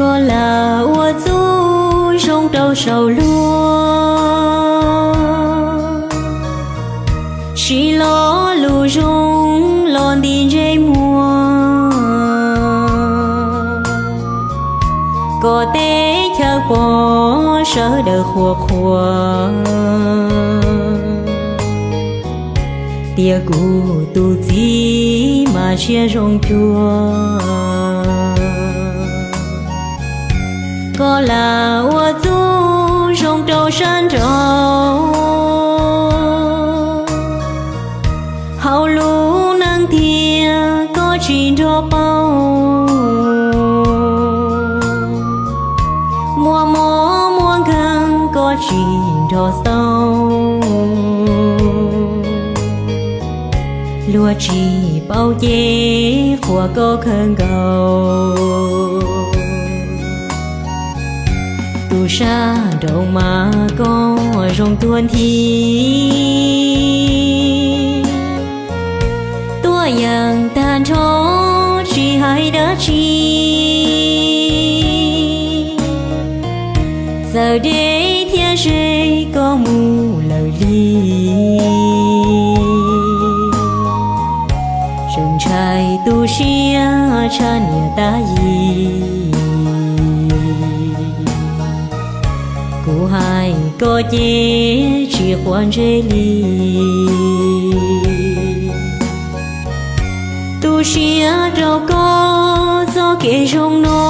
Koj lam ua txuj zoo rau saum luag, siv lo lus zoo los nti ntsej muag, kom teb chaws pom sawv daws qhuas qhuas tias kuv tus txiv mas siab zoo cuag. Koj lam ua txuj zoo rau sab nraud, hauv lub neej tiag koj tsis nrog paub, muaj mob muaj nkeeg koj tsis nrog xauj. Luag tsis paub ces qhuas koj kawg nkaus, tus sab nraud mas koj zoo tuag nthi. Tuaj yeem tag nrho tsis hais dab tsi, txawm deb thiab ze koj mus lawm li. Tseem ntshai tu siab tshaj niam tab yim, kuv hais koj ces tsis quav ntsej li. Tu siab rau koj txoj kev zoo no,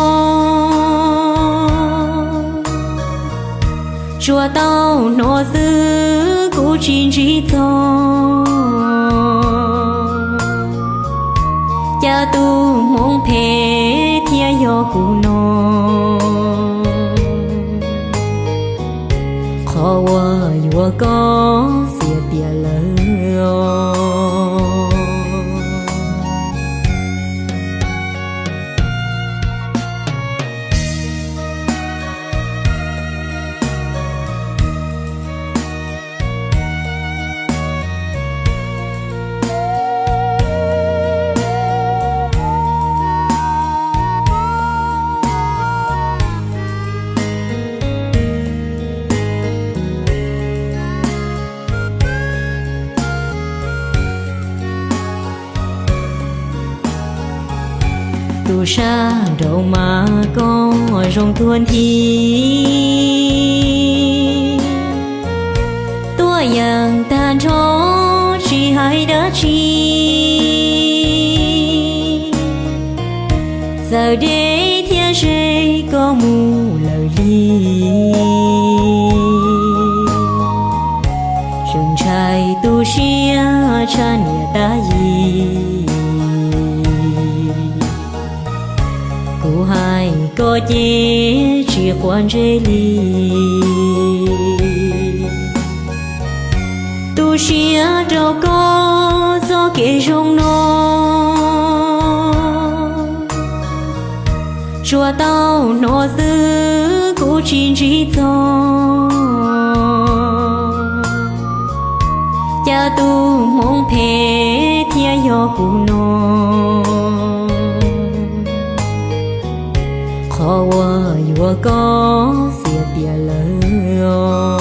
tsuas tau hnov xwb kuv tsis ntsib txog. Cas tus hmoov phem thiaj yog kuv no, qhov uas yuav koj xiam tiam lawm os. Tus sab nraud mas koj zoo tuag nthi, tuaj yeem tag nrho tsis hais dab tsi. Txawm deb thiab ze koj mus lawm li, tseem ntshai tu siab tshaj niam tab yim. Kuv hais koj ces tsis quav ntsej li. Tu siab rau koj txoj kev zoo no, tsuas tau hnov xwb kuv tsis ntsib txog. Cas tus hmoov phem thiaj yog kuv no, qhov uas yuav koj xiam tiam lawm os.